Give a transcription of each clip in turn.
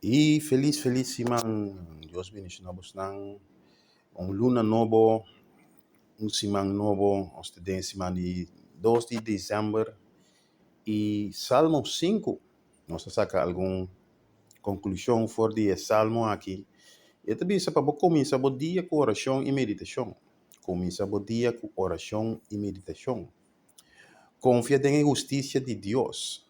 I felis felis siman. Dios bendiciona bosnan. Un luna nobo, un siman nobo. Nos ta den siman di 2 di december. I Salmo 5, nos ta saca algun conclusion for di e Salmo aki. E ta bisa pa bo cuminsa bo dia cu oracion i meditacion. Cuminsa bo dia cu oracion i meditacion. Confia den e husticia di Dios.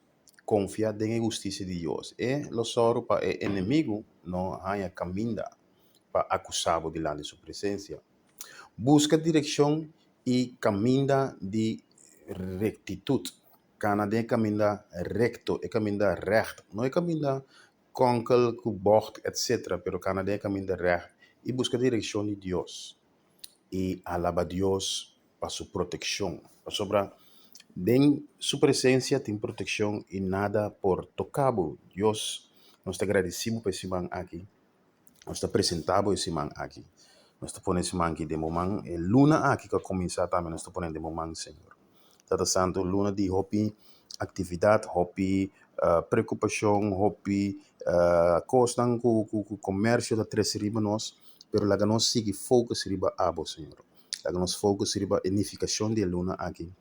Konfia den e hustisia di Dios. E lo sòru pa e enemigu no haña kaminda pa akusá bo dilanti su presensia. Buska direkshon i kaminda di rektitut. Kana den e kaminda rekto, e kaminda règt, no e kaminda kònkel ku bògt etsetera, pero kana den e kaminda règt i buska direkshon di Dios. I alaba Dios pa su protekshon, pasobra den su presensia tin protekshon i nada por toka bo. Dios, nos ta gradisí bo pa e siman aki, nos ta presentá bo e siman aki, nos ta pone e siman aki den bo man, e luna aki ku a kuminsá tambe nos ta pone den bo man, Señor. Tata Santu, luna di hopi aktividat, hopi preokupashon, hopi kosnan ku komersio ta trese riba nos, pero laga nos sigui focus riba abo, Señor. Laga nos focus riba e nificacion di e luna aki.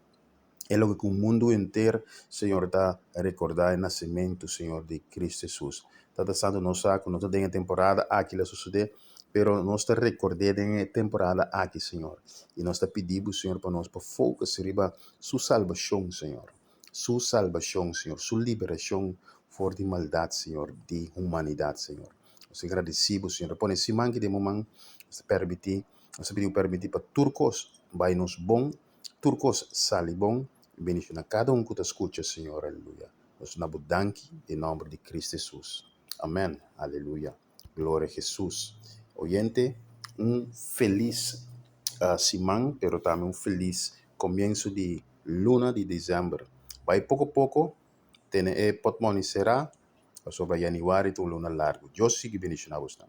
E loke cu mundo henter, Señor, ta recorda e nacimento, Señor, di Cristo Jesus. Tata Santo, nos sa cu no ta den e temporada aki lo sucede, pero nos ta record'e den e temporada aki, Señor. Y nos ta pidi Bo, Señor, pa nos por focus riba Su salbacion, Señor. Su salbacion, Señor. Su liberacion for di maldad, Señor, di humanidad, Señor. Nos ta gradeci Bo, Señor. Pone e siman aki den bo man. Nos ta permiti. Nos ta pidi bo permití pa tur kos bai nos bon, tur kos sali bon i bendishoná kada un ku ta skucha, Señor. Aleluya. Nos duna bo danki den nòmber di Cristo Hesus. Amèn. Aleluya. Gloria Hesus. Oyente, un felis siman, pero tambe un felis komienso di luna di desèmber. Bai poko poko, tene e pòtmòni será, pasobra yanüari ta un luna largu. Dios sigui bendishoná bosnan.